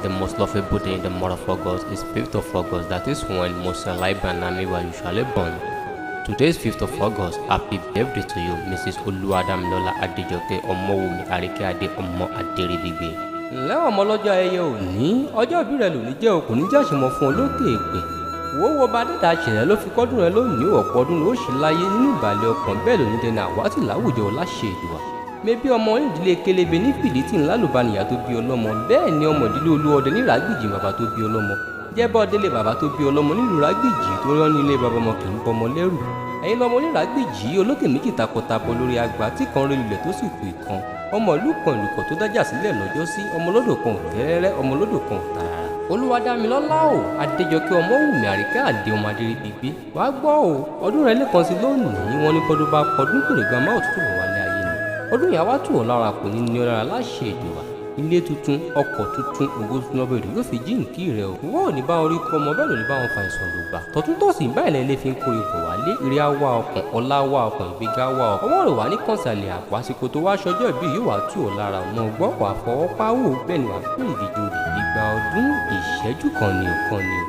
The most lovable day in the month of August is 5th of August. That is when most Alaiba and Ami were usually born. Today is 5th of August. Happy birthday to you, Mrs. Oluwadamilola Adejoke Omowumi Arike Ade Omo Aderibigbe. Ǹlẹ́ ọmọ ọlọ́jọ́ ayẹyẹ òní, ọjọ́ ìbí rẹ lòní jẹ́ òkùnrin jàṣìmọ̀ fún olókè èpè. Wo wo bá dẹ́ta ṣẹlẹ̀ ló fi kọ́dún rẹ lónìí, ọ̀pọ̀ ọdún ló ṣì láyé nínú ìbàlẹ̀ ọkàn, bẹ́ẹ̀ lóní dẹni àwátì láwùjọ láṣẹ ìdùwà. Mebí ọmọ onídìílé kélébé ní fìdítì ńlá lùbánìyà tó bí ọlọ́mọ, bẹ́ẹ̀ ni ọmọ ìdílé olúọdẹ ní ràgbìjì bàbá tó bí ọlọ́mọ. Jẹ́bọ́ délé bàbá tó bí ọlọ́mọ nílùú ràgbìjì tó rán ní ilé bàbá ọmọ kì í bọmọ lẹ́rù. Ẹ̀yin lọmọ oníràgbìjì olókè méjì takọtabo lórí àgbà tí kan rí lulẹ̀ tó sì kù ìkan. Ọmọ ìlú kan ìlú kan tó dájà sílẹ̀ lọ́jọ́sí, ọmọ olódò kan ò tẹ́rẹ́rẹ́, ọmọ olódò kan ò tààrà. Olúwadámilọ́lá o, Adéjọkẹ́ Ọmọ́wùmí Àríkẹ́ Àdé ọmọ Adéríbigbé. Wàá gbọ́ o, ọdún rẹ lẹ́kan sí lónìí, wọ́n ní bọ́dún bá pọdún gbèrègbà má òtútù bọ̀ wálé ayé ni. Ọdún yà wá tù ọ́ lára, kò ní ní ọ lára láṣẹ ìdùwà. Ilé tuntun, ọkọ̀ tuntun, ògo tuntun ọbẹ̀ èdè yóò fi jíǹkí rẹ o. Ìwọ ò ní bá orí kọ ọmọ, bẹ́ẹ̀ ló ní bá wọn fa ìsàn lògbà. Tọ̀tún tọ̀sì báyìí lẹ́lẹ́ fi ń kórè bọ̀ wálé. Ire á wá ọkàn, ọlá wá ọkàn, ìgbéga wá ọkàn. Ọwọ́ rẹ̀ wá ní kànsàlẹ̀ àpò, àsìkò tó wá ṣọjọ́ ìbí yóò wá tù ọ́ lára. Ọmọ gbọ́ wà fọwọ́ páwò, bẹ́ẹ̀ ni wà fún ìdíje rẹ̀. Ìgbà ọdún ìṣẹ́jú kan ni ọ̀kan ni o.